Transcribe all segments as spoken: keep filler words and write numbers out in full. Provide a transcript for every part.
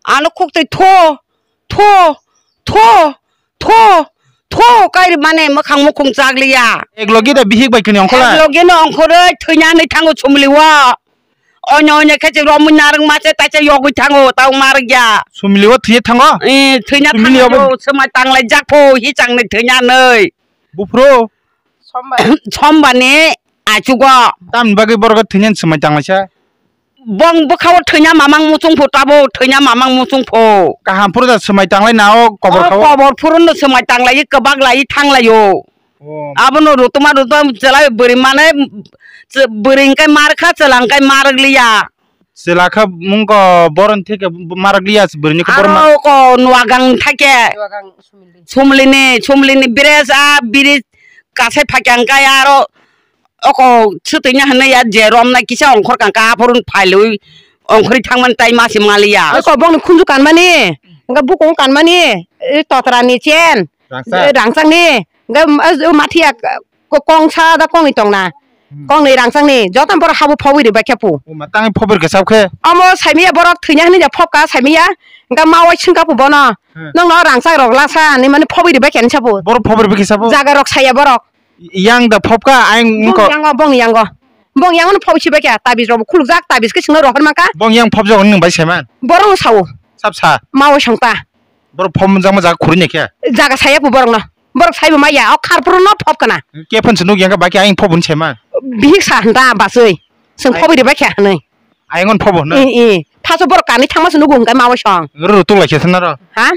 Ano khuktwi tho, tho, tho, tho, tho, kairi mane mwkhang mukhung chakliya. Ek logi da bihik bai kini ongkhola? Ek logi no ongkhoroi thwina hinwi thango sumli o. Onyo onyo khe se romwi narwk ma se taisa yogwi thango, tau marwk ya. Sumli o thwiya thango? Eh, thwina Sumli thango, obo- swmai tanglai jak pho, hi chang ni thwina nwi. Buphuru? Somba ni achugo. Tamni bagwi borok thwina swmai tanglaisa? Bong bwkhao thwina mamang muchung pho tabo, thwina mamang muchung pho. Kaham phuru da swmai tanglai na o kobor O khao? Kobor phuru no swmai tanglai, kwbak lai, thanglai o. Oh. Abono rutuma rutuma chwla bwrwi mane, chw-, bwrwi hwnkhe mar kha, chwla hwnkhe mar wng liya. Chwla kha mungko boron theke marak liya bwrwini khe boron ma- Aro ko nuagang thake. Nuagang sumli. Sumlini, sumlini bridge a bridge kasai phakya hwnkhe aro oko swtwini hwnwi ya je romnai kisa ongkhor kangkha aphuru phailwi ongkhorwi thangmani tai masi maliya. Oi ko bongni khunju kanmani, hwnkhe bukung kanmani, e totrani chen, Rangchak. E rangchakni, hwnkhe, e, mathiya, Ko-, kongsa da kongni tongna. Hmm. Kongni rangchakni, joto borok habo phobwi rwbaikhe pu. O ma, tangwi phobwi rwkhe sab khe? Omo saimiya borok thwina hinwi da phobka saimiya, hwnkhe mawai swngkha pu bono. Hmm. Nokno rangchak rok lasa hinwi mani phobwi rwbaikhe hinwi sapu. Borok phobwi rwbaikhe sabo? Jaga rok saya borok. Yang da phobka, ayang Bong wngkha. Yango, bong yango. Bong yango no phobwi sibaikhe, tabis rok bo khulukjak, tabis khe swngno rohor mankha. Bong yang phobjago nwng bai saiman? Borok no sao. Sab sa? Mawai songta. Borok phobjakma jaga khurui naikhe? Jaga saya pu borok no. Borok saibo maya, o kharphuru no phob kana. Khe phone se nukya khe bai khe ayang phob hwn sema. Bihik sa hwnta basui. Chwng Ai- phobwi rwbai khe hwnwi. Ayang hwn phob hwn na? I, i. Phaso borok kanwi thangma se nugo hwnkhe mawai song. Ro ro tuklai khe thana ro. Ha?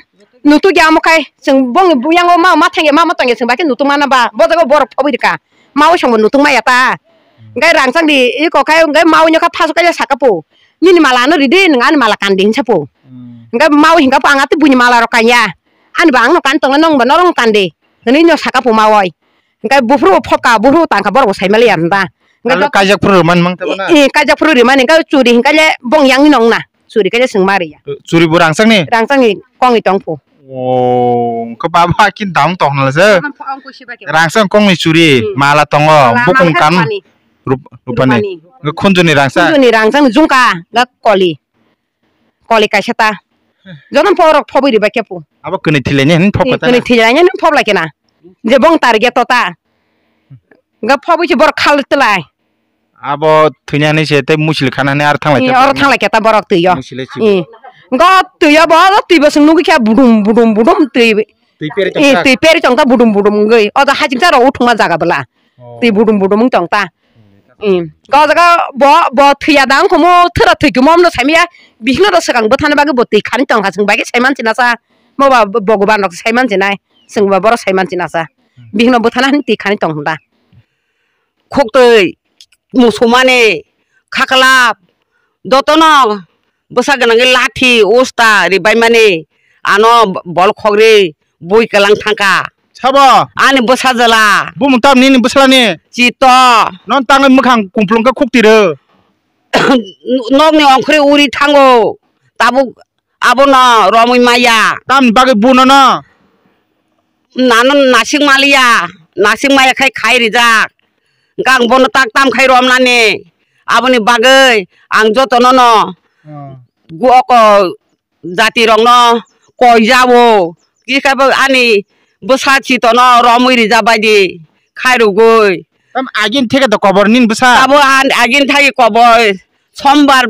Nutuk ya omo khai chwng bongni buyango ma, ma thangya ma, ma tongya chwng bai khe nutuk mana ba. Bo jaga borok phobwi rwkha. Mawai songbo nutuk maya ta. Hwnkhe rangchak di i kok khai hwnkhe mawai no kha phaso kaisa saka po. Nini mala no ridi, nwng ani mala kandi hinsa po. Hmm. Hwnkhe mawai hwnkha po ang atwi buini mala rok kanya. Ani ba ang no kan tongo, nong ba norok kandi. Hwnwi no saka pu mawai. Hwnkhe buphuru bo phobka, buphuru bo tangkha, borok bo saimaliya hwnda. Hwnkhe Kalo dok-, kaijak phuru rwmani mang tabo na? I, i, kaijak phuru rwmani, hwnkhe churi hwnkhe le bong yang ni nong na. Churi khe le chwng ma riya. Churi bo rangchak ni? Rangchak ni kong ni tong phu. O, hwnkhe baba kin dam tong na se? Ang pho-, ang kusi ba khe. Rangchak kong ni churi, Hmm. mala tongo, Mala, bukung mala kan rupani. Rup-, rupani. Rupani. Hwnkhe khunju ni rangchak? Khunju ni rangchak ni jungka, ga koli. Koli kaisa ta. Joto borok phobwi ribai khe pu. Abo kwnwi thilaini hin phob Kwnwi kata na? Kwnwi thilaini hin phob lai khe na. Je bong target to ta. Ga phobwi se borok khal tlai. Abo thwinani se tei musil khanani ar thanglai Ni khe oro borok. Thanglai khe ta borok twi yo. Musil si. I. Ga twi yo bo twi bo swng nugwi khe budum budum budum twi. Twi peri tong Eh, ta. Twi peri tong ta budum budum wngwi. O da haching cha rok uthungma jaga bwla. Oh. Twi budum budum wng tong ta. Hmm. Em, ko jaga bo, bo thwiya da wngkhomo, thwra thwikhumo, omno saimaya, bihikno da swkang bwthana bagwi bo twi khani tongkha, chwng bai khe saiman chinasa, mo ba Bhogoban rok saiman chinai, chwng ba borok saiman chinasa. Hmm. Bihikno bwthana hwnwi twi khani tong hwnda. Khuktwi, musumani, khaklap, jotono bwsa gwnangwi lathi, usta ribaimani, ano bol khogri, bui kwlang thangkha. Sabo? Ani bwsa jwla. Bumung tam nini bwsla ni? Chito. Non tangwi mwkhang kumplung khe khuk tiro. Nokni ongkhorwi uri thango. Tabuk abono romwi maya. Tamni bagwi buno no? Nano nasing maliya. Nasing maya khai khai rijak. Hwnkhe ang bono tak tam khai romnani. Aboni bagwi ang jotono no Oh. gu-, oko jati rokno koi jabo, kisa bo ani bwsa chitono romwi rija bai di khairogwi. Tam agin theke da kobor nini bwsa? Abo an-, agin thagi kobor, sombar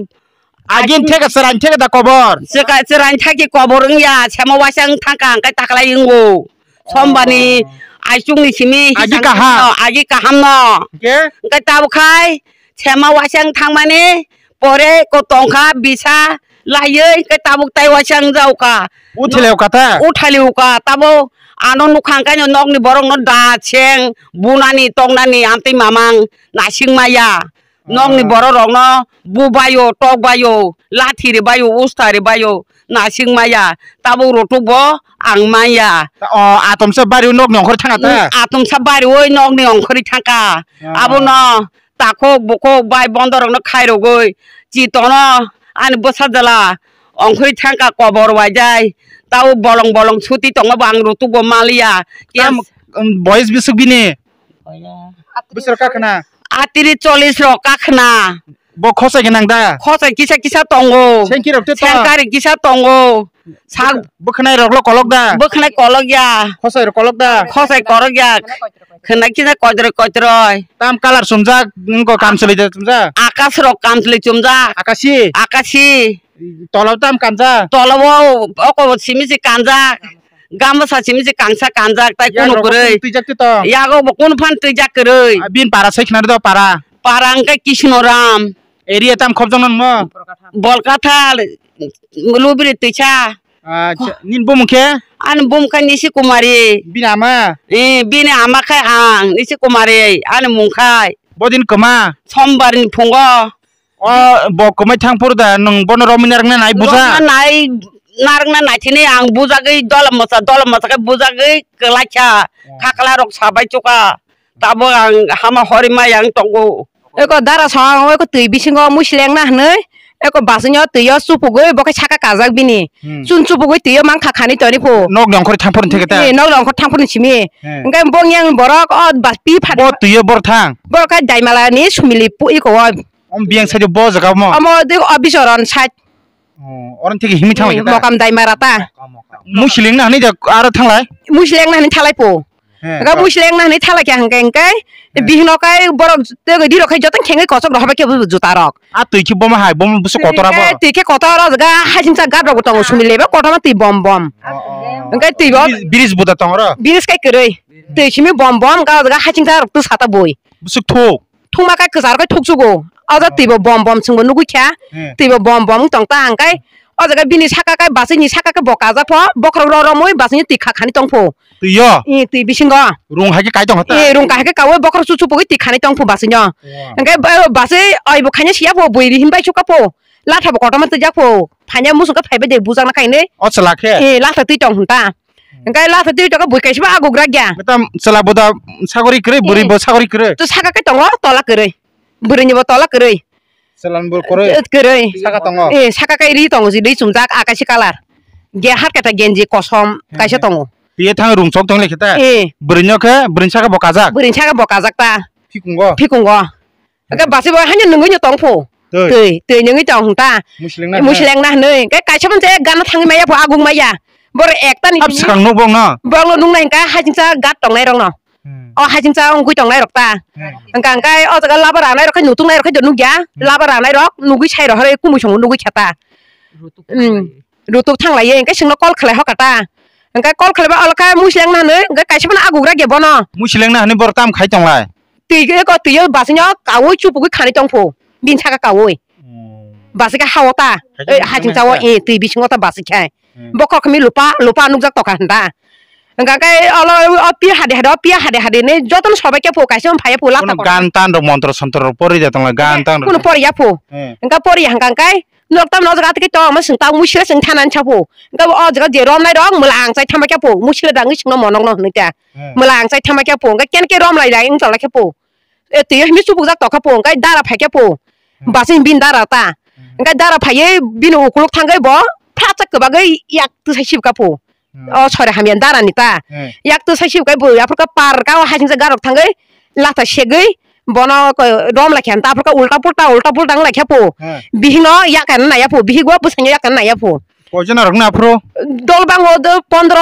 agin theke chwraini theke da kobor? Chwka-, chwraini thagi kobor wngya, semo waisa wng thangkha, hwnkhe taklai wngo. Sombani Oh. Aichukni simi agi kaham. Agi kaham no. Hwnkhe? Hwnkhe tabuk khai sema waisa wng thangmani, pore ko tongkha bisa laiwi khe tabuk tai waisa wng jaokha. Uthileo kata? Uthaliokha tabo ano nukha hwnkhe nokni borokno da seng bunani tongnani amtwi mamang nasing maya. Nokni Ah. borok rokno bu baio, tok baio, lathi ri baio, usta ri baio, nasing maya. Tabuk rotuk bo ang maya. O atomsa bari nokni ongkhor thanga ta? Mm, atomsa bari oi nokni ongkhorwi thangkha. Ah. Abono takhuk bukhuk bai bondo rokno khairogwi chitono ani bwsa jwla ongkhorwi thangkha kobor waijai. Tabo bolong bolong suti tongma bo ang rutuk bo maliya. Tam, um, boyes bisuk bini? Bwswk kakhna? Atiri chollish rok kakhna. Bo khosai gwnang da? Khosai kisa kisa tongo. Sengki rok te to? Sengkari kisa tongo. Sak bwkhnai rok lo kolok da? Bwkhnai kolok ya. Khosai rok kolok da? Khosai korok ya. Khwnai kisa koitroi koitroi. Tam colour chumjak, wngko kamchwlwi da chumjak? Akas rok kamchwlwi chumjak. Akasi? Akasi. Tolao tam kanja? Tolao oko simi se kanjak. Gamsa simi se kangsa kanjak, tai kunu kwrwi. Twijak te tong? Yago bo kunu phan twijak kwrwi. Ah, bin para sai khna do para? Para hwnkhe Kishnoram. Area tam khobjak nang mo? Bolkathal, Lubri twisa. Acha, nini bumung khe? Ani bumung khe Nisi Kumari. Bini ama? Eh, bini ama khe ang, Nisi Kumari, ani mung khai. Bodin kwma? Sombar ni phungo. O, bo kwmai thang phuru da, nwng bono romwi narwkna nai buja? Romna nai, narwkna nai thini ang bujagwi dola mocha, dola mocha khe bujagwi kwlaikha. Oh. Khakla rok sabai chuka. Tabuk ang hama hori mai ang tongo. Eko dara song, eko twi bisingo musleng na hwnwi, eko basonyo twi o chupugwi bo khe saka kajak bini. Hmm. Chun chupugwi twi o mankha khani toni phu. Nok ni ongkhor thang phuru theke ta? Eh, nok ni ongkhor thang phuru simi. Hmm. Hwnkhe bo yang borok o ba pi phat. Bo twi o bor thang? Borok khe Daimala ni Sumili pu iko o. Om biyang side bo jaga mo? Omo de o Bisoron side. Oh, oran theke himi thang lai khe ta? Mokam Daimara ta. Musleng na hwnwi da aro thang lai? Musleng na hwnwi thalai phu. He, hwnkhe to. Musleng na hwnwi thalai khe hwnkhe, hwnkhe, he, bihikno kai borok tei rok khai jotoni khengwi kochok rok habai khe bo juta rok. A twi khe boma hai, boma bwswk kotor abo. Hwnkhe twi khe kotor o jaga hasingcha gat rok bo tongo sumili bai kotorma twi bom bom. Oh, oh. Hwnkhe twi bo bridge, bridge bo da tongo ro? Bridge kai kwrwi. Twi simi bom bom hwnkhe o jaga hasingcha rok twi sata bui. Bwswk thuk? Thungma kai kwcharo kai thuksugo. O jaga twi bo bom bom chwngbo nugwi kha. Hmm. Twi bo bom bom wng tong ta hwnkhe. O jaga bini saka kai basini saka kai bo kajak pho, bokhorok ro romwi basini twi kha khani tong pho. Twi yo? Ih, twi bisingo. Rung hai khe kai tong kha ta? Ih, rung kai khe kaui bokhorok chuchupugwi twi khani tong pho basino. Wow. Hwnkhe ba-, basi oi bo khaina siya pho, bui ri hin bai chuka pho. Latha bo kotorma twijak pho. Phanya musung khe phaibai de bujakna kainwi. O chwla khe? Ih, latha twi tong hwn ta. Hwnkhe latha twi tongkha bui kaisa bo agugra gya. Tam chwla bo da sagori kwrwi, bwrwi bo sagori kwrwi. To saka kai tongo tola kwrwi. Bwrwi ni bo tola kwrwi. Chwla ni bo kwrwi. Eh, kwrwi. Saka tongo. Eh, saka kai ri tongo ji ri chumjak akashi colour. Ge har kata genji kosom kaisa tongo. Twi thang rung chok tong le khe ta. Eh. Bwrwi no khe bwrwi saka bo kajak. Bwrwi saka bo kajak ta. Phikungo. Phikungo. Hwnkhe basi bo haino nungui no tong pho. Twi. Twi, twi nungui tong hwn ta. Musleng na hwnwi. Musleng na hwnwi. Hwnkhe kaisa phano je gana thangwi maya pho, aguk maya. Boro ekta ni. Hap swkang nuk bong no. Bong no nung nai hwnkhe hachingsa gat tongnai rok no. Hmm. O hachingsa wngwi tongnai rok ta. Hmm. Hwnkha hwnkhe o jaga laba ranai rok khe nutung nai rok khe do nukya. Hmm. Laba ranai rok nugui sai rok hwnwi kumui songo nugui kha ta. Hmm. Rutuk thanglaiye, hwnkhe chwngno call khlai hoka ta. Hwnkhe call khlaiba olo khe musleng na hwnwi, hwnkhe kaisa phano agugra ge bono. Musleng na hwnwi boro tam khai tonglai? Twi khe eko twi o basino kaui chupugui khani tong pho. Bini saka kaui. Hmm. Basi khe hao ta. Hai khe eh, musleng haching na chao, ta? Eh, twi bisingo ta basi khe. Hmm. Bokhok khmi lupa, lupa nukjak tokha hwnda. Hwnkha khe olo o pi hade hade, o pi hade hade ne jotono sobai khe pho, kaisa phai pho, lata kono kono. Gan tan rok montro sontro rok pori da tonglai, gan tan rok. Kuno pori ya pho. Hmm. Hwnkha pori ya hwnkha khe Nok tamno o jaga tei tong ma swng tang muisle swng thana hinsa pho. Hwnkhe o jaga je romnai rok mwla ang chai thama khe pho. Muisle dangwi swngno monokno hwnwi ta. Hmm. Mwla ang chai thama khe pho. Hwnkhe ken ke romlai lai wng tongla khe pho. E twi himi chubukjak tokha pho. Hwnkhe dara phai khe pho. Hmm. Basing bin dara ta. Hmm. Hwnkhe dara phaiwi bini ukuluk thangwi bo phlachak kwbagwi yak twsai sibkha pho. Hmm. O sori hamya dara ni ta. Hmm. Yak twsai sibkha bo aphuru khe par ka o hasingsa garok thangwi. Lata segwi bono ko-, rom lai khe ta, aphuru khe ulta pulta, ulta pulta wng lai khe pho. Hmm. Bihikno yakarna naiya pho, bihik bo bwsangno yakarna naiya pho. Koi jona rok wngna aphuru? Dol bango do pondro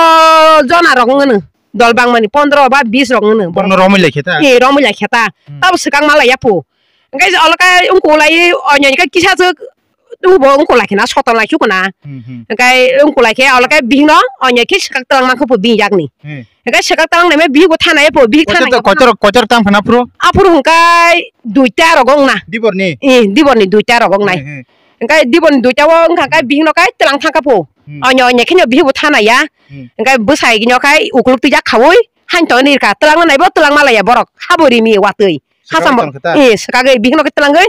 jona rok wngno. Dol bangmani pondro ba bis rok wngno. Borokno romwi lai khe ta? Eh, romwi lai khe ta. Hmm. Tabo swkang ma laiya pho. Hwnkhe olo khe wngkuk lai, onyo khe kisa swk Tubo wngkuk lai khe na, soton lai chukuna. Hmm, hmm. Hwnkhe wngkuk lai khe, olo khe bihikno, onyo khe swkak twlang mankha pho bini yakni. Hmm. Hwnkhe swkak twlang naima bihik bo thana ya pho, bihik thana ya pho. Kotor, kotor tang phana phuru? Aphuru hwnkhe duita rogo wngna. Diborni? Eh, diborni duita rogo wngnai. Hmm, hmm. Hwnkhe diborni duita o wngkha khe bihikno khe twlang thangkha pho. Hmm. Onyo, onyo khe no bihik bo thana ya. Hmm. Hwnkhe bwsai no khe ukuluk twijak khaui, hain tongni rwkha. Twlangna naibo twlang ma laiya borok. Habo rimi watwi. Swkagwi Hacham bo, tong khe ta? Eh, swkagwi bihikno khe twlangwi,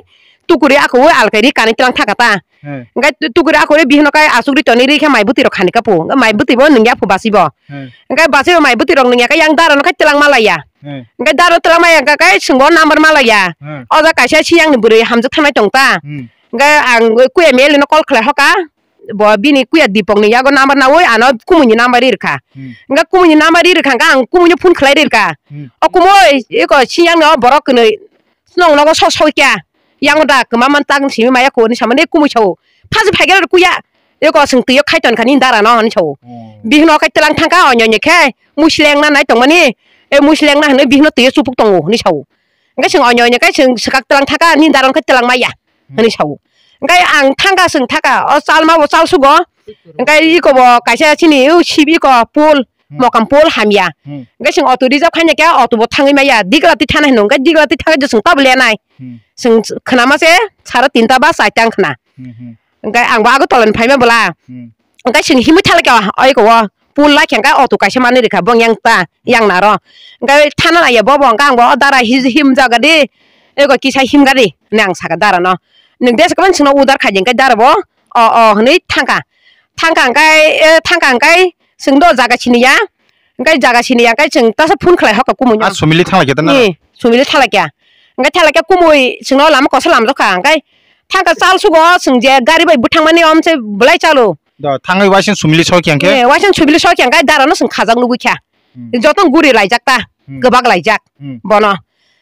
tukuri akhoi alkai ri kanwi twlang thaka ta. Hmm. Hwnkhe tu-, tukuri akhoi ri bihikno khe asugri toni ri khe mai bwtwi rok khani kha phu. Hwnkhe mai bwtwi bo nungya phu basi bo. Hmm. Hwnkhe basi bo mai bwtwi rok nungya khe yang dara no khe twlang ma laiya. Hmm. Hwnkhe dara twlang ma ya hwnkhe khe swngbo number ma laiya. Hmm. O jaga kaisa siyang ni bwrwi hamjwk thangnai tong ta. Hmm. Hwnkhe ang kuya M L A no call khlai hoka. Bo bini kuya Dipok ni yago number naui ano kumui ni number ri rwkha. Hmm. Hwnkhe kumui ni number ri rwkha hwnkhe ang kumui no phone khlai ri rwkha. Hmm. O kumui, eko siyang no borok kwnwi, nwng nogo sok sokya. Yang da kwma man tang simi maya ko ni samani kumui sao. Phaji phaiga kuya. Eko sing tuyo khaiton khani dara no ni sao. Hmm. Bihno kai telang thangka onyo ni khe. Musleng na nai tongmani. E musleng na hne bihno tuyo supuk tongo ni sao. Engke sing onyo onyo kai sing sekak telang thaka ni dara kai telang maya. Hmm. Ni sao. Engke ang thangka sing thaka o chalma bo chal sugo. Engke iko bo kaisa chini u sibi ko pul. Hmm. Mokam pol hamya. Hmm. Hingke chwng auto reserve khaina khe auto bo thangwi maya. Digla twi thana hino. Hingke digla twi thangwi chwng tabuk lenai. Hmm. Chwng khnama se sara tinta ba chaita wng khna. Hmm, hmm. Hingke ang bo Agartala ni phaima bwla. Hmm. Hingke chwng himwi thala khe oi ko o pol lai khe hingke auto kaisa manwi rikha bong yang ta, yang naro. Hingke thana naiya bo bo hingke ang bo o dara hi-, him jaga di. Eko kisa him gari. Hwnwi ang saka dara no. Nwng desk kwbang chwngno order khaidi hingke dara bo o, o hwnwi thangkha. Thangkha hingke, e, thangkha hingke, chwng do jaga siniya. Hingke jaga siniya, hingke chwng tasa phone khlai hoka kumui no. Ah, sumili thalai khe tana? Ni, sumili thalai kya. Hingke thalai kya kumui, chwngno lama kosa lamjak kha. Hingke thangkha chal sugo, chwng je gari bai bwthang mani om se belai chalo. Do, thangwi waising sumili soi kya hingke? Ni, waising sumili soi kya hingke dara no chwng khajak nugui kha. Hmm. Joto guri laijak ta, hmm, kwbak laijak, hmm, bono.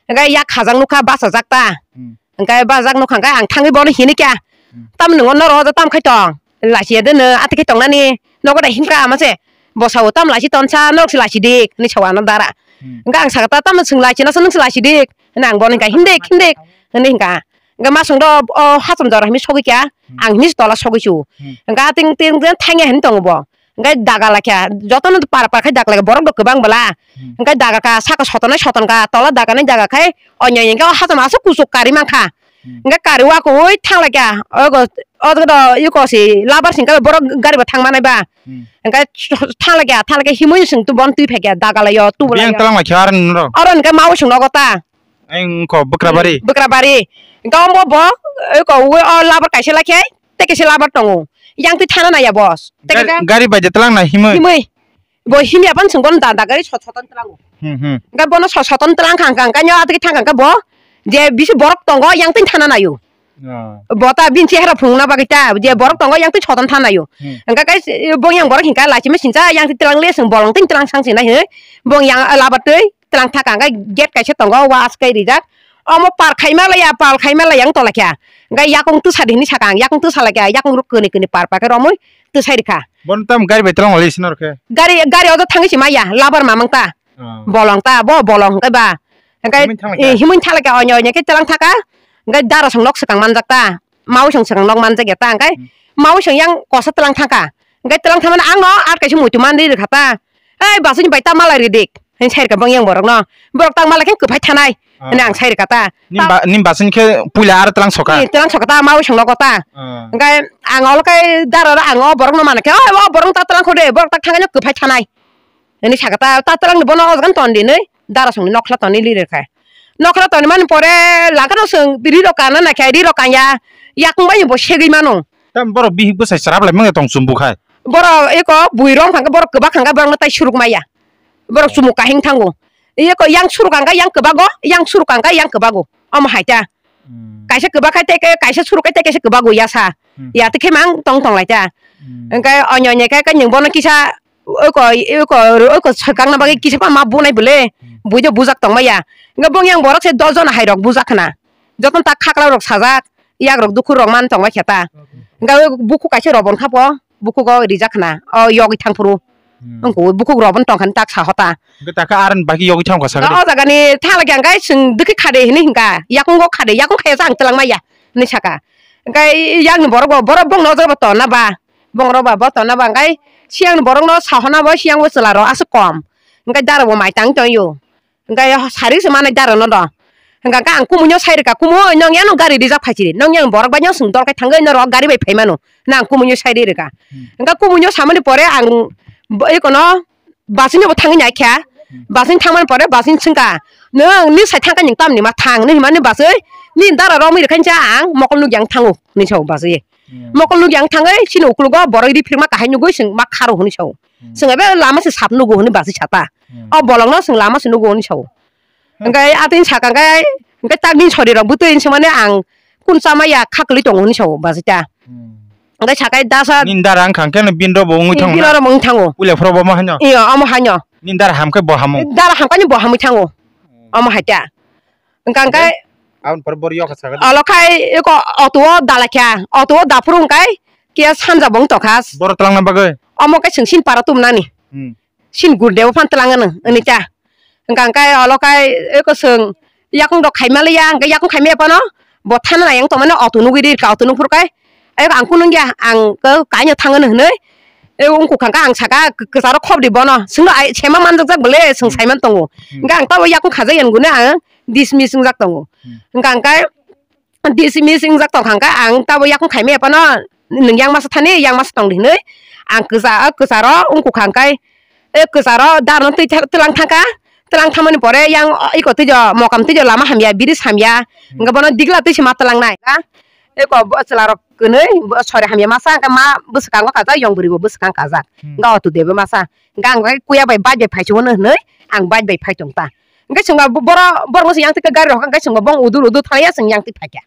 Hingke yak khajak nukha, bachajak ta. Hmm. Hingke bachajak nukha hingke ang thangwi bono hini kya. Hmm. Tam nwngo noro o tam khai tong. Lachi ya deno, ati khai tongnani. Nogo da himka ama se. Bosao tam lachi tonsa, norok se lachi dik, hini sao ano dara. Hmm. Hingke ang saka ta, tam chwng lachi nasa nwng se lachi dik. Hini ang bono hingka himdik, himdik. Hini hingka. Hingke masong do o hacham jora himi sogwi kya. Hmm. Ang hini tola sogwi su. Hmm. Hingke ating ting ting thangya hini tongo bo. Hingke daga laikha, jotono par par khai daga laikha, borok rok kwbang bwla. Hmm. Hingke daga kha, saka sotonai soton kha, tola daga nai daga khai, onyo hingke o hacham aswk kuchuk kari mankha. Hmm. Hingke kari o ako oi thang laikha, ogo, ogo do yuko si labar singka borok gari bo thang manai ba. Hmm. Hingke thang laikha, thang laikha himui sing tu bon twi phaikha, daga lai o tu bwla. Biyang talang laikha aro noro. Oro hingke mau sing nogo ta. Ang ko Bwkrabari. Bwkrabari. Hingke omo bo, oi ko, oi o labar kaisa lai khe, tei kaisa labar tongo. Yang twi thana naiya boss. Tei gari, kaisa gari bai de tlang na himui. Himui. Bo himya pan sung bono danda gari sot soton tlango. Hmm, hmm. Hingke bono sot soton tlang khang khang, kanyo atwi thang khang khe bo, je bisi borok tongo, yang twi thana naio. Ah. Bo ta bini chehra phunukna bagwi ta, je borok tongo, yang twi soton thana naio. Hmm. Hingke kai, bo yang borok hingka lachima sincha, yang twi tlang le sung bolong twi tlang sang sinai he. Bo yang labar twi tlang thaka hingke gate kaisa tongo, wa aswk kai rijak. Omo par khaima laiya, pal khaima laiya wng tonglaikha. Hingke yakung twsadi hinui saka ang, yakung twsalaikha, yakung rok kwnwi kwnwi par par khe romwi twsai rikha. Bono tamo gari bai twlang wnglaisino rokhe? Gari, gari odo thangwi se maya, labar mamang ta. Oh. Bolong ta, bo bolong hingke ba. Hingke, himui thanglaikha? Eh, himui thanglaikha, onyo onyo khe twlang thaka. Hingke dara song nok swkang manjak ta. Mau song swkang nok manjak ya ta, hingke hmm, mau song yang kosa twlang thangkha. Hingke twlang thangmani ang no at kaisa muitu manri rikha ta. Ei, basing bai ta malai ridik. Hini sai rikha bang yang borok no. Borok tang malai khe kwphai thanai. Ah. Hini ang sai rikha ta. Nim ba-, nim basing khe puila aro tlang soka. Ni tlang soka ta, mau song nogo ta. Ah. Hingke ang olo khe dara ro ang o borok no mana khe, "Oi, o borok ta tlang kho de, borok ta thangkhe no kwphai thanai." Hini saka ta, ta tlang ni bono o jaga ton di nai. Dara song ni nokla ton ni li rikha. Nokla ton ni mani pore langka no song ri rok kana na khe, ri rok kanya. Yakung bai bo segwi mano. Tam borok bihik bwsai chwrap lai manya tong chumbu khai. Borok eko bui rong hangke borok kwbak hangke borok no tai suruk maya. Borok chumuk kahing thango. Eko yang suruk hangke yang kwbago, yang suruk hangke yang kwbago. Omo hai ta. Hmm. Kaisa kwbak khai tei kaisa suruk khai tei kaisa kwbago yasa. Hmm. Ya tei khe mang tong tong lai ta. Hmm. Hingke onyo onyo khe kanyang bono kisa eko, eko, eko swkang na bagwi kisa ma bunai bwle. Hmm. Bui de bujak tong maya. Hingke bong yang borok se dos jon hai rok bujak khna. Jotono ta khakla rok sajak. Yak rok dukhur rok man tong bai khe ta. Hingke bukhuk kaisa rok bon kha po. Bukhuk o rijak khna, o yogwi thang phuru. Hmm. Wngkha bukhuk rok bo tong kha tak sa hota. Hingke taka aron baki yogwi thang kha sakhe. O jaga ni thang khe ang kai chwng dwkhe khade hinui hingka, yakung o khade, yakung khaya sa ang twlang maya hinui saka. Hingke yang ni borok bo, borok bong no jabo tonna ba, bong rok ba bo tonna ba, hingke siyang ni borok no sahona bo, siyang bo chwla rok aswk kom. Hingke dara bo mai tang tong yo. Hingke sari se manai dara no do. Hingke ang kumui no sai rika, kumui, "Nong ya no gari reserve khai chiri, nong ya borok bai no chwng dol khai thangwi norok gari bai phai mano," na ang kumui no sai ri rika. Hmm. Hingke kumui no samani pore ang bo-, eko no basing no bo thangwi nai kha. Hmm. Basing thangmani pore basing swngkha, "Nwng ni sai thangkha nwng tamni ma thang?" Ni himani basing ni dara romwi rikhainsa ang mokol nukya ang thango ni sao basing. Hmm. Mokol nukya ang thangwi chini ukulugo borok ri phirma kahai nugwi chwng ma kharo hwnwi sao. Hmm. Chwng ebe lama se sap nugo hwnwi basing sata. Hmm. O bolong no chwng lama se nugo hwnwi sao. Hwnkhe atwini saka khe, hwnkhe takni sori rok bwtwi hinwi swmani ang kun chama ya kha kwlwi tongo hinwi sao bwsai ta. Hmm. Hwnkhe sakai dasa. Nini dara wngkha hwnkhe no bini rok bo wngwi thango na? Bini rok bo wngwi thango. Puila phuru bo omo haino? Iyo, omo haino. Nini dara ham khe bo hamo? Dara ham khe bo hamwi thango. Hmm. Omo hai ta. Hwnkha hwnkhe, Aboni pore bor yoka saka di. Olo khai eko auto o dalakha, auto o daphuru hwnkhe kiya sanja bong tokha. Boro twlangna bagwi? Omo khe chwng sin para tumnani. Hmm. Sin gurdeo phan twlangano, hwnwi ta. Hwnkha hwnkhe olo khai eko chwng yakung rok khaima liya, hwnkhe yakung khaima phano bo thana nai ang tongmani auto nugwi ri kha, auto nukphuru khai. Eko ang kunung ya, ang ko kaino thangano hwnwi. E wngkha hwnkhe ang saka, "Kwcharo khobdi bono." Chwngno ai sema manjakjak bole, chwng Hmm. saiman tongo. Hmm. Hwnkhe ang tabo yakung khajak yang gune ang dismiss wngjak tongo. Hmm. Hwnkha hwnkhe dismiss wngjak tongkha hwnkhe ang tabo yakung khaima phano, "Nwng yang masa thani, yang masa tongdi," hwnwi ang kwcha-, kwcharo wngkha hwnkhe, e kwcharo darno twi thang-, twlang thangkha, twlang thangmani pore yang iko twijo mokam twijo lama hamya, bridge hamya, Hmm. hwnkhe bono digla twi se ma twlangnai. Eko bo chwla rok kwnwi, bo sori hamya masa, hwnkhe ma bwswkango kajak, yong bwrwi bo bwswkang kajak. Hmm. Hwnkhe auto debo masa. Hwnkhe ang bai kuya bai bike bai phai chukgo hwnwi, ang bike bai phai tong ta. Hwnkhe chwngba bo-, boro, borokno se yang twi gari rok hwnkhe chwngba bong udur udur thangya chwng yang twi phaikha.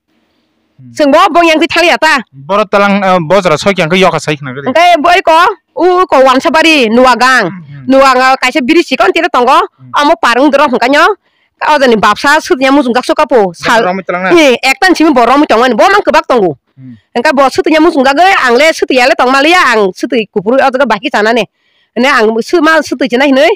Hmm. Chwngbo bong yang twi thangya ta. Boro talang, eh, bojra soi khe hwnkhe yokha sai khna gari. Hwnkhe bo eko, u eko Wansabari, Nuagang. Hmm. Nuagang kaisa bridge sikon tira tongo. Hmm. Amo par wng dorok hwnkhe nw, o jani bapsa sutnya muchungjak suka po. Sal. Romwi talang na? Ni, ektan simi bo romwi tongmani, bo mang kwbak tongo. Hmm. Hwnkhe bo sutnya muchungjagwi ang le sutwi ya le tongma liya, ang sutwi kupuru o jaga bahai khe chanani. Hwnwi ang suma sutwi chinai hwnwi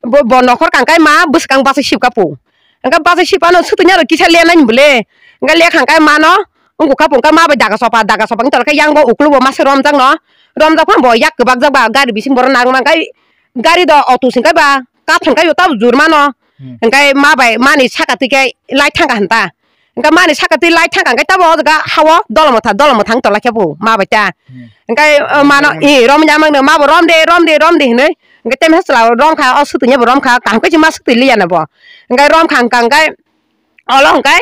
bo, bo nokhor kangkai ma bwswkang bachai sibka po. Hwnkhe bachai sibano sutwini aro kisa lenai bole. Hwnkhe lekha hwnkhe mano wngkha po, hwnkhe ma bai daga sopa, daga sopa wngtongkhe yang bo uklogo masa romjakno. Romjak phano bo yak kwbakjak ba gari bising borok narwkna hwnkhe gari do auto singkhe ba kathon khe bo tabo jurmano. Hmm. Hwnkhe ma bai mani saka twi khe lai thangkha hwnta. Hwnkhe mani saka twi lai thangkha hwnkhe tabo o jaga hao dolomotha, dolomotha wng tonglaikha bo ma bai ta. Hmm. Hwnkhe, uh, mano, romjak mano. I, romjak mano, ma bo romde, romde, romde hinwi. Hwnkhe temsa chwla romkha, o sutwini bo romkha, kaham khe se ma sutwi liya na bo. Hwnkhe romkha hwnkha hwnkhe, olo hwnkhe,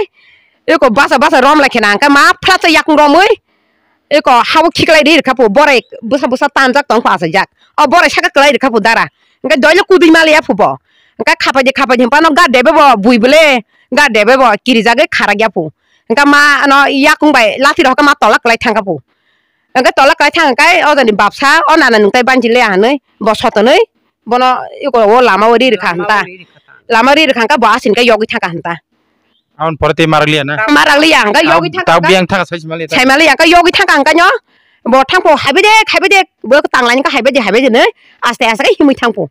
eko basa basa romlaikhe na, hwnkhe ma phlatsa yakung romwi, eko hao khiklai ri rwkha pho, borai bwsa bwsa tanjak tong pho achaijak. O borai saka kwlai rwkha pho dara. Hwnkhe doilo kudui ma liya pho bo. Hwnkhe khapaidi khapaidi hwnphano ga debe bo bui bole, ga debe bo kirijagwi kharakya pho. Hwnkhe ma ano yakung bai lathi rok hwnkhe ma tola kwlai thangkha pho. Hwnkhe tola kwlai thang hwnkhe o jani bapsa o nana nwng tai banchi le hinwi bo sotonwi bono eko o lama o ri rwkha hwnta. Lama o ri rwkha hwnkhe bo asini khe yogwi thangkha hwnta. Aboni pore tei marak liya na? Marak liya hwnkhe yogwi thangkha. Tabuk yang thangkha sai sima liya ta? Saima liya hwnkhe yogwi thangkha hwnkhe nw bo thangpho haibai de, haibai de, bo tanglaini khe haibai de, haibai de hinwi aste aste khe himwi thangpho.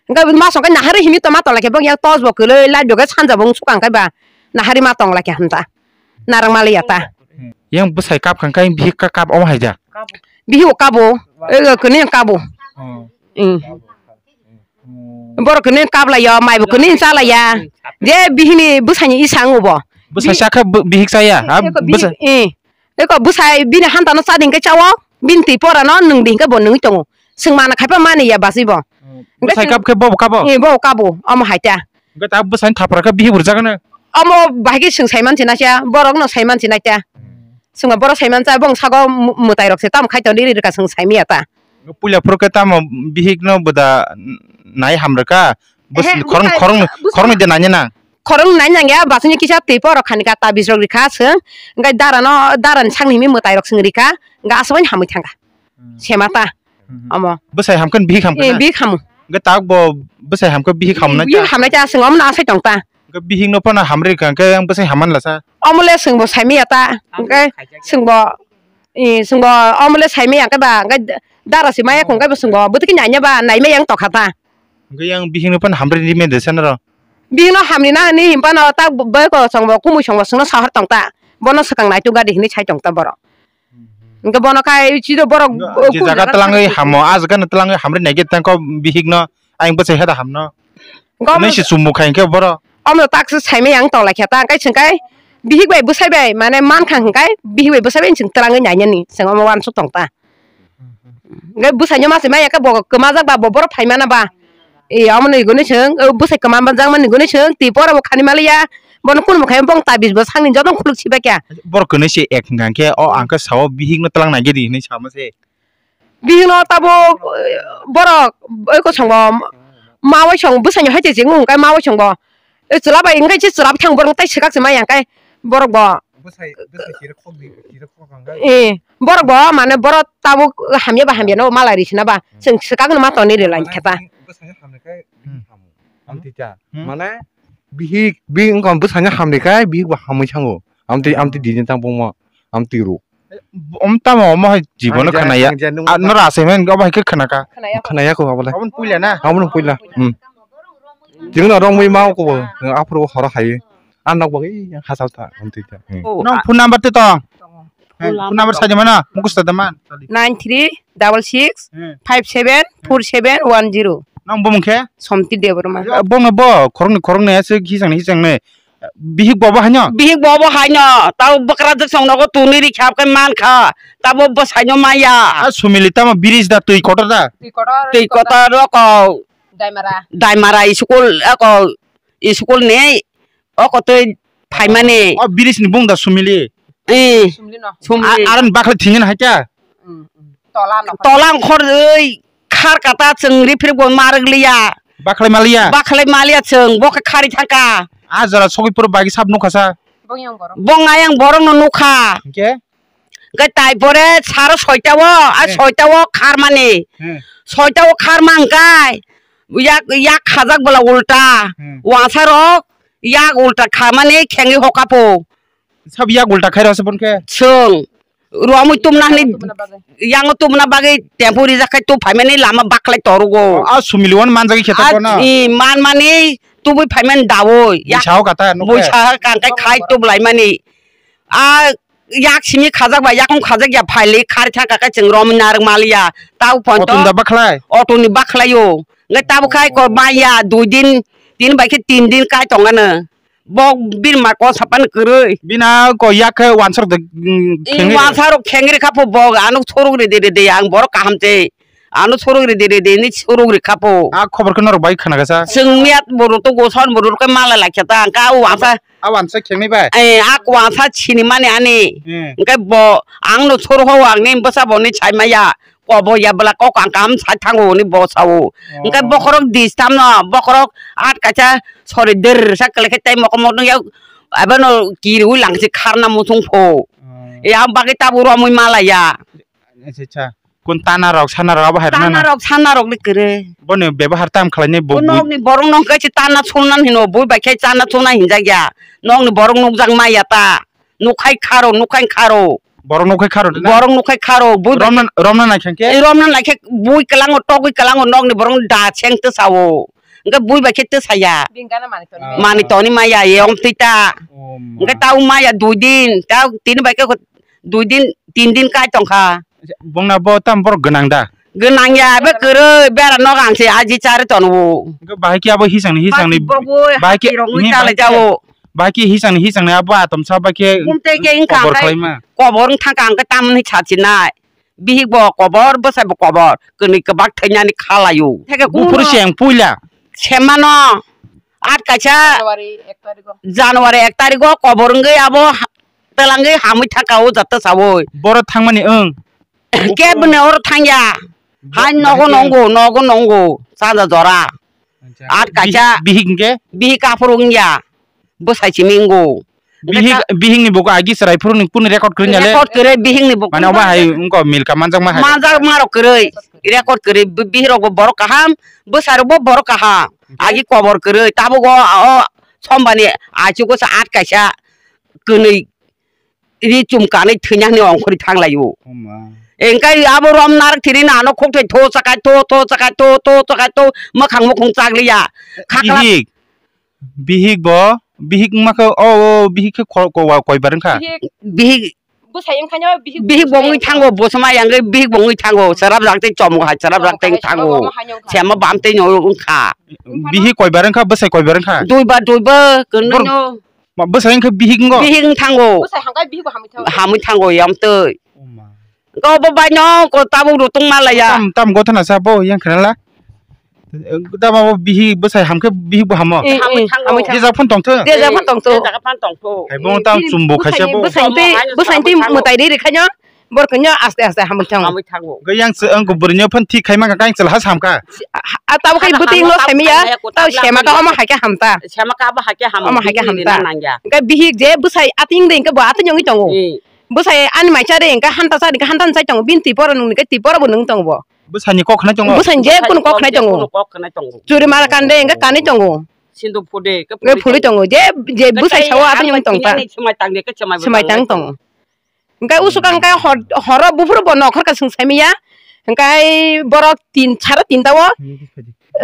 Hwnkhe ma songkhe nahari himwi tongma tonglaikhe, bong yang tos bo kwlwi, light bo khe sanja bo wngsukha hwnkhe ba nahari ma tonglaikhe hwnta. Narang maliya ta. Yang bwsai kap kha hwnkhe bihik kha kap omo haija? Bihik bo kabo, eh, kwnwi kabo. Oh. Hmm. Borok kwnwi kap laiya, mai bo kwnwi cha laiya. Je bihikni bwsaini isa wngo bo. Bwsai cha khe bihik chaya? Eko bihik, eh. Eko bwsai bini hantano chadi hwnkhe chao, bini twi porano nwngdi hwnkhe bo nwngwi tongo. Chwng mana khaipa mani ya bachwi bo. Oh, bwsai kap khe bobo kabo? Eh, bobo kabo, omo hai ta. Hwnkhe ta bwsaini thapra khe bihik bo rwjak no? Omo bahai khe chwng sai mansi naisa, borokno sai mansi naisa. Hmm. Chwngno borok sai mansa, bong sago mu-, mwtai rok se tamo khai tong riri rwkha chwng sai manya ta. Puila phuru khe tamo bihikno bwda nai ham rwkha? Bwsai, ehe, khoroknwi, bwsai, khoroknwi, bwsai. Khoroknwi de nai nang? Khoroknwi nai nang ya, bachwngni kisa twi porok khani kha, tabis rok rikha chwng, hwnkhe dara no, dara ni sakni himwi mwtai rok chwng rikha, hwnkhe aswk hamwi thangkha. Hmm. Sema ta. Hmm. Omo. Bwsai hamkhe bihik hamkhe na? Eh, bihik hamu. Hwnkhe tabuk bo bwsai hamkhe bihik hamu na? Bihik hamnai ta chwng omono asai tong ta. Hwnkhe bihik no phano hamri rikha hwnkhe yang bwsai hamman lasa? Omo le chwng bo sai manya ta, hwnkhe chwng bo, eh, chwng bo omo le sai manya hwnkhe ba, hwnkhe dara se maya hwnkhe bo chwng bo bwtwi khe nai ya ba, nai manya wng tokha ta. Hwnkhe yang bihikno phano hamri rimani de sanaro? Bihikno hamrina hinwi hinphano tak bai ko songbo kumui songbo chwngno sahar tong ta. Bono swkang naituk gadi hinwi sai tong ta borok. Hwnkhe bono khai chido borok je jaga twlangwi hamo, a jaga no twlangwi hamri naikhe tang kok bihikno ayang bwsai hada hamno. Gom- Nai se chumuk khai hwnkhe borok. Omo tak se saimai ang tong lai khe ta, hwnkhe chwng khai bihik bai bwsai bai mane man kha hwnkhe bihik bai bwsai bai chwng twlangwi nainani chwng omo uansuk tong ta. Hwnkhe bwsaino ma se maya khe bo kwmajak ba bo borok phai mana ba. E, omo ni gwnwi chwng, o bwsai kwma jakmani gwnwi chwng, twi porabo khani maliya. Bono kunu bo khai bong tabis bo sakni joto khuluk si bai kha. Borok kwnwi se ek hwnkha khe, o ang khe sao bihik no twlang nai gedi hinwi sama se. Bihik no tabuk, eh, borok, oi kosong bo, ma oi song bwsai ni hai se chengwi hwnkhe ma oi song bo. Eh, chwla bai hwnkhe se chwla bwthang borok tai swkak se maya hwnkhe borok bo. Bwsai, bwsai kiri khok di, kiri khok hwnkhe. Eh, borok bo mane borok tabuk hamya ba hamya no malai ri sina ba. Hmm. Chwng swkak no ma toni ri lai khe ta. Bwsai hamya khe Hmm. hamu. Hmm. Ang tita. Hmm. Mane Bihik, bihik wngkha bwsanya hamni kai, bihik bo hamwi thango. Amtwi, amtwi dini tang bongma, amtwi ru. Om tamo omo hai jibono Ang ja, khanaya. ang ja, nung Ah, ma- nora asai men, obo hai khe khanaka. Khanaya ko. Khanaya ko abole. Obo puila na? Obo puila. Hmm. Jingno rongwi ma ko, aphuru horo hai. An nok bagwi hasal ta, amtwi ta. Hmm. Oh, Nong ah. phone number te tong. Hey, phone number sadi mana? Mukus ta man. Nine three double six five seven four seven one zero. Nang bo mungkhe? Somti Debbarma. Bo no bo khorokni khorokni ase hisang ni hisang ni. Bihik bo bo haino? Bihik bo bo haino. Tao bwkrajwk song nogo tuni ri khap khe man kha. Tabo bwsai no maya. A sumili tamo bridge da twi kotor da? Twi kotor, twi kotor roko. Daimara. Daimara school ako school ni. O kotoi phaimani. O bridge ni bung da sumili. Eh. Sumili no. Sumili. A-, aron bakhle thingin haikya. Mm, mm. Tola no. Tola khor oi khar kata chwng ripri bo marwk liya. Bakhle maliya. Bakhle maliya chwng bo khe khari thangka. A jora sogwi puro bagi sab nukha sa. Bong yang borok. Bong ayang borok no nukha. Hingke? Hingke tai pore saro soita o, a Eh. soita o kharmani. Eh. Soita o kharma hingkai. Yak, yak khajak bwla ulta. Hmm. Wansarok yak ulta khamani khengwi hokapo. Sab yak ulta khairok se bonkhe? Chwng. Romwi tumna hwnwi, Yak tumna bagwi. Yang tumna bagwi tempo rijak khai tu phaimani lama baklai torugo. A sumili wan manjagwi khe A, tongkho na? I manmani tubui phaimani dawi. Yak Buisao kata nukhe? Buisa kangkai khai tublaimani. A yak simi khajak ba yakung khajak ya phaili khari thang kakai chwng romwi narwk maliya. Tau ponto. Otunda bakhlai? Otoni bakhlaio. Ngai tabo khai ko maya dui din, tin bai khe tin din kai tongano. Bo birma ko sapan kwrwi. Bina ko yak khe wansar de, mm, I khengri. Wansaro khengri kha pho bo ano sorok ridi ridi ang borok kaham se. Ano sorok ridi ridi ni sorok ri kha pho. A khobor khe norok bai khna kha sa? Chwng miyat borok to goson borok khe mala lai kha ta ang ka o wansa. A wansa khengni bai? Eh, a wansa chini mani ani. Hmm. Hingke bo ang no sorok ho ang ni bwsa bo ni sai maya. Kobo ya bwla kok ang kaham sai thango hwnwi bo sao. Oh. Hingke bokhorok disturb no, bokhorok at kaisa sori der sa kwlai khe tei mokom motom ya abo no kirwi lang si kharna muchung pho. Oh. Ya bagwi tabuk romwi mala ya. Acha, acha. Kun tana rok, sana rok abo hai rwna na? Tana rok, sana rok ni kwrwi. Boni bebahar tam khlai ni bo. Bo nok ni borok no hingke si tana sulnan hino, bui bai khe tana sulna hinjak ya. Nok ni borok nukjak ma ya ta. Nukhai kharo, nukhai kharo. Borok nukhai kharo na? Borok nukhai kharo, bui bai Romna, romna nai khe? Eh, romna nai khe bui kwlango, togwi kwlango, nokni borok da seng twsao. Hingke bui bai khe twsaya. Bini gana mani toni. Ah. Mani toni maya, e ong twi ta. Oh, ma. Hingke tau maya dui din, tau tini bai khe dui din, tin din kai tongkha. Bongna bo tam borok gwnang da? Gwnang ya, be kwrwi, bera nok ang se aji chari tono. Hingke bahai khe abo hisang ni, hisang ni, Basi bogwi, bahai khe, hati rok ni hi, chalai bahai khe, jao. Bahai khe hisang ni, hisang ni abo atom sa bahai khe Bumtei khe wngkha kobor hingke khlaima. Kobor wngkha hingke tamni sachi nai. Bihik bo kobor, bwsai bo kobor. Kwnwi kwbak thwinani khalaio. Theke Buphuru kuno se ang puila. Semano. At kaisa January ek tarikh o. January ek tarikh o kobor wngwi abo ha-, twlangwi hamwi thaka o jata sawi. Boro thangmani wng. Kebni oro thangya. Bo-, Hai nogo bahai khe nongo, nogo nongo. Chada jora. Acha. At kaisa Bihik, bihik hingke? Bihik aphuru wngya. Bwsai simi wngo. Bihik, bihik ni buko agi chwrai phuru ni kunu record kwrwi ya le? Record kwrwi bihik ni buko. Mane obo hai wngko milka manjak ma hai. Manjak ma rok kwrwi. Record kwrwi bi-, bihik rok bo borok kaham, bwsai rok bo borok kaham. Hingke? Agi kobor kwrwi tabuk o, o sombani achugo sa at kaisa kwnwi ri chum kanwi thwina hwnwi ongkhorwi thanglaio. Oh ma. Engkai abo rom narak thiri nano khokthai tho chakai tho, tho chakai tho, tho chakai tho, mwkhang mukhung chakliya. Khakla Bihik. Bihik bo, bihik wngma khe, o, o, bihik khe ko-, ko-, koibar wngkha? Bihik. Bihik. Bwsai wngkha no bihik Bihik bo wngwi thango, bosma yangwi bihik bo wngwi thango, chwrap jak tei chomok hai chwrap jak tei thango. Chomok hai chomok hai wngkha. Sema bam tei no wngkha. Bihik koibar wngkha, bwsai koibar wngkha? Duiba, duiba, kwnwi Bor-, no. Ma, bwsai wngkha bihik wngo? Bihik wng thango. Bwsai hangkha bihik bo hamwi thango. Hamwi thango, yam twi. Oh ma. Ko bo bai no, ko tabuk rutung ma laya. Tam, tam gothana sa bo, yang khana la. Tamo bo bihik bwsai hamkhe bihik bo hamo. Eh, hamwi eh, thango. Hamwi thango. Jesa phon tongtho. Jesa phon tongtho. Jesa phon tongtho. Hai bo tam chumbo khaisa bo. Bwsai twi, bwsai twi mwtai ri rikhaino. Bor khaino aste aste hamwi thango. Hamwi thango. Ga yang se ang ko bwrwino phon thik khai mangka kaing chwla ha samkha. A, a, tabo khai bwtwi no saimiya. Tabo sema ka omo hai khe hamta. Sema ka bo hai khe hamta. Omo hai khe hamta. Ga bihik je bwsai ating de ga bo ating yongwi tongo. Eh. Bwsai ani mai cha de ga hanta cha de ga hanta sai tongo. Bin twi pora nung ni ga twi pora bo nung tongo bo. Bwsani kok khnai tongo? Bwsani je kunu kok khnai tongo. Kunu kok khnai tongo. Churi mala kande engka kanwi tongo. Sinduk phuri, ke Ngai phuri tongo. Je, je bwsai sao atwng tong ta. Swmai tang de, ke swmai bo swmai tang tang tongo. Hwnkhe usuk ang khe hor, horo buphuru bo nokhor ka swng saimaya. Hwnkhe borok tin, sare tinta o,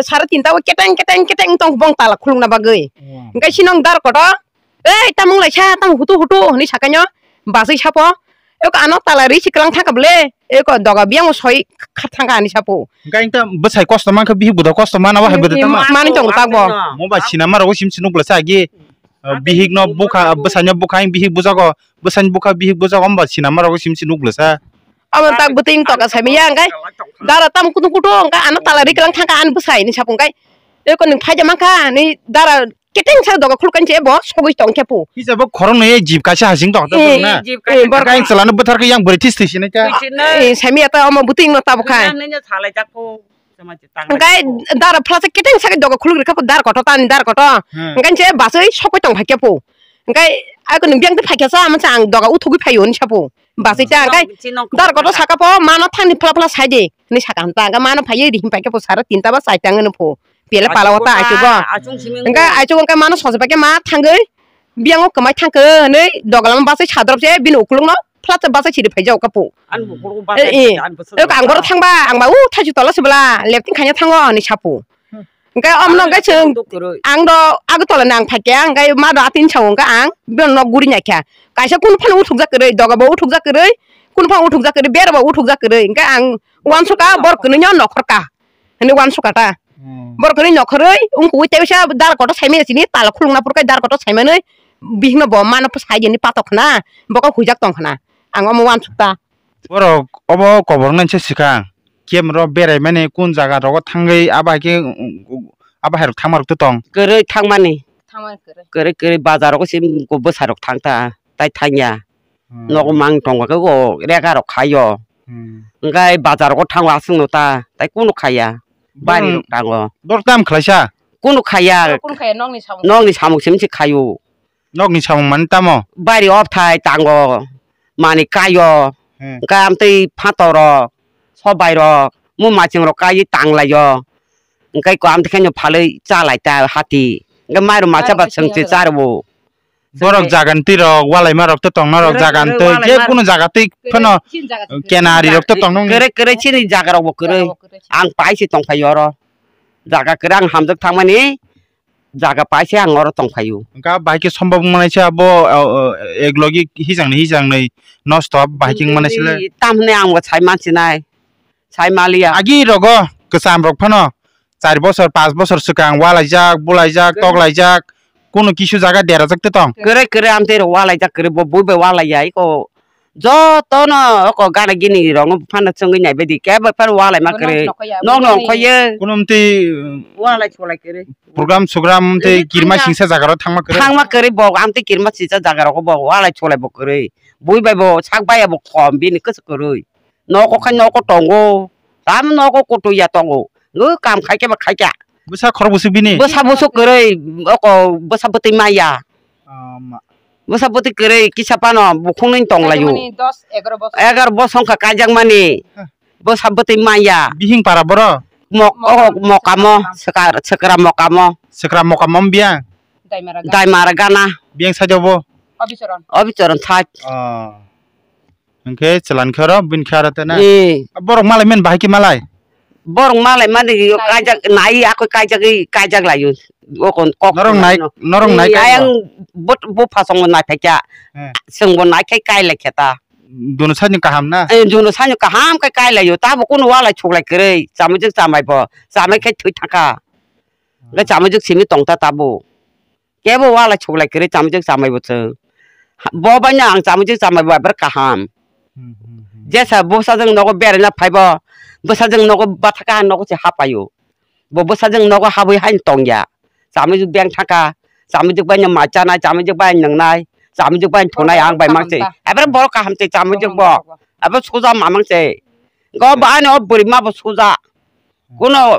sare tinta o keteng, keteng, keteng tong bong tala khulukna bagwi. Hwnkhe sinong dar kotor, "Ei, tamung laisa, tamung hutu, hutu," hwnwi sakanyo, basui sapo. Eko ano tala ri siklang thangkha bwle, eko doga biyang soi kha thangkha ani sapo. Hwnkhe ang ta bwsai kosto mankha, bihik buda kosto mana, wahai buda tamo. Mani tongo tak bo. Mo bai sinama rogo sim sinuk bwlasa agi. Ah, bihik no bukha, bwsai no bukha, ang bihik bujago, bwsai ni bukha, bihik bujago, omba sinama rogo sim sinuk bwlasa. Amo tak bwtwi wng toka saimaya, hwnkhe dara tamo kutung kutung, hwnkhe ano tala ri kwlang thangkha ani bwsai ni sapo, hwnkhe eko nwng phaida mankha, ni dara keteng sa doga khulukani se bo sogwi tong khe pu. Hisa bo khoroknwi jib kaisa hasing tong ta. Eh, na. Jib kaisa. Eh, bor- Kaisa chwlano bwthar khe yang bwrwi this this sinai ta. Eh, saimaya ta omo bwtwi wngno tabuk khai. Nini salaijak pu. Hwnkhe dara phlasa keteng sakhe doga khuluk rikha dar kotor, tani dar kotor. Hmm. Hwnkhe se basui sokoi tong phaikhe pu. Hwnkhe ako nwng biyang twi phaikha sa, amsa ang doga uthugwi phaio hinwi sapo. Basui ta, hwnkhe dar kotor saka po, mano thangni phla phla saidi hinwi saka hwn ta, hwnkhe mano phaiwi rihim paikhe pu sara tinta ba chaita wngwi phu. Pele pala o ta aichugo. Hwnkhe aichugo hwnkhe mano sosa paikhe ma thangwi biyango kwmai thangkhe hinwi doga lama basui sadrop se bini ukulukno. Phlasa basa siri phai jao kapu. Ani bukhuk basa. Eh, eh. Ani basa. Ang boro thangba, ang ba u thaisi tola se bwla, lepting khaina thango, hinwi sapu. Hmm. Hwnkhe omono hwnkhe chwng, ang do Agartala ni ang phaikha, hwnkhe ma do atini sao hwnkhe ang, bini nok guri naikha. Kaisa kunu phano uthukjak kwrwi, doga bo uthukjak kwrwi, kunu phano uthukjak kwrwi, bera bo uthukjak kwrwi. Hwnkhe ang uansukha borok kwnwi no nokhorka. Hinwi uansukha ta. Hmm. Borok hinwi nokhorwi wngkukwi tei bisa dar kotor saimanya sini tala khulukna phuru kai dar kotor saimanwi bihikno bo mano sai di hinwi patok khna, bo kok huijak tong khna. Ang omo uansuk ta. Borok obo kobor wngnaisa swkang kemro beraimani kun jaga rogo thangwi abo hai khe abo hai rok thangma rok to tong. Kwrwi thangmani. Thangmani kwrwi. Kwrwi kwrwi bazar rogo se bwsa rok thang ta tai thangya. Hmm. Nogo mang tongo khe o rega rok khaio. Hmm. Hwnkhe bazar rogo thango aswk no ta tai kunu khaiya. Bari rok tango. Borok tam khlaisa? Kunu khaiya. Kunu khaiya nokni samung. Nokni samung simi se khaio. Nokni samung mani tamo? Bari off thai tango. Mani kaio. Hmm. Hwnkhe amtwi phator rok, sobai rok, mung machung rok kaiwi tang laio. Hwnkhe ko amtwi khe no phalwi cha lai ta hati. Hwnkhe mairum masa ba chwng se charwo. Borok jaga ni twi rok, walai ma rok to tong norok jaga ni twi, je kunu jaga twi phano kenari rok to tong nung. Kwrwi kwrwi chini jaga rok bo kwrwi. Ang pai se tong phai oro. Jaga kwrwi ang hamjak thangmani jaga pai se ang oro tong phai o. Hwnkhe bahai khe sombab wngmani se abo, o, o, ek logi hijang ni hijang ni nosto bahai khe wngmani se le. Tamni ang bo sai mansinai. Sai maliya. Agi rogo kwcham rok phano char bosor, panch bosor swkang walaijak, bulaijak, toklaijak, kunu kisu jaga derajak te tong. Kwrwi kwrwi amtwi rok walaijak kwrwi bo bui bai walaiya iko. Jotono oko gana gini rok phano chwngwi nai baidi kebo phano walai ma kwrwi. Nokno ongkhoye. Kunu amtwi walai cholai kwrwi. Program sogram amtwi kirma singsa jaga rok thangma kwrwi. Thangma kwrwi bo amtwi kirma singsa jaga rok bo walai cholai bo kwrwi. Bui bai bo sak baiya bo khom bini kwchwk kwrwi. Noko khai noko tongo. Tamo noko kutu ya tongo. Nw kam khai khe ba khai kha. Bwsa khorok bwswk bini? Bwsa bwswk kwrwi, oko bwsa bwtwi maya. Ah, ma. Bwsa bwtwi kwrwi kisa phano bukhuk nwi tong laio. Kaijak mani dos, egaroh bosor. Egaroh bosor wngkha kaijak mani. Hah. Bwsa bwtwi maya. Bihing para boro? Mok-, Mokam. Oh, mokamo, swkar-, swkra mokamo. Swkra mokamo biyang? Daimara gana. Daimara gana. Biyang side o bo? Obichoron. Obichoron side. Ah. Hwnkhe chwlan khe oro bini khe aro tene. Eh. Borok malai mani bahai khe malai? Borok malai mani yo kaijak nai ako kaijagwi kaijak laio. O kon kok norok nai, norok nai eh, kai ayang bo? Bot-, bupha songbo nai phaikha. Eh. Chwngbo nai khai kai laikha ta. Jono sani kaham na? Eh, jono sani kaham khai kai laio. Tabo kunu walai chuklai kwrwi. Chamwijak chamaibo. Chamai khai thwi thangkha. Hwnkhe chamwijak simi tongta tabo. Kebo walai chuklai kwrwi chamwijak chamaibo chwng. Ha, bo baino ang chamwijak chamaibo abar kaham. Hmm, hmm, hmm. Jesa bwsajwk nogo beraina phaibo, bwsajwk nogo bathaka nogo se hapaio. Bo bwsajwk nogo habwi haino tongya. Chamwijak beng thaka, chamwijak baino ma chanai, chamwijak bai nwngnai, chamwijak bai thunai ang bai mangse. Abar borok kaham se chamwijak bo. Abo suja mamang se. Go ba ani o bwrwi ma bo suja. Kuno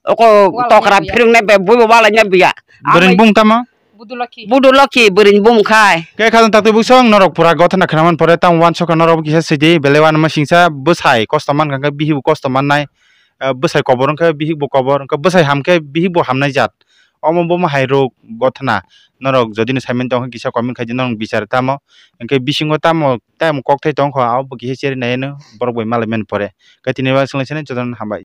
oko tokra phirwngnai bai bui bo walai nya biya. Bwrwini bung tamo? Budu Lokhi. Budu Lokhi bwrwini bung khai. Khe khajang taktwi bwsong norok pura gothana khwnaman pore tamo wansokha norok kisa sidi belai wanama singsa bwsai kosto mankha khe bihik bo kosto mannai. Ah, bwsai kobor wngkha bihik bo kobor wngkha bwsai hamkhe bihik bo hamnai jat. Omo bomo hai rok gothna norok jodi no saimani tongkha kisa comment khaidi norok bichar tamo, hwnkhe bisingo tamo tamo kokthai tongkha abo bo kisa cherwi naiya no borok bai malai mani pore. Khe tini bo swnglaisani jotono hambai.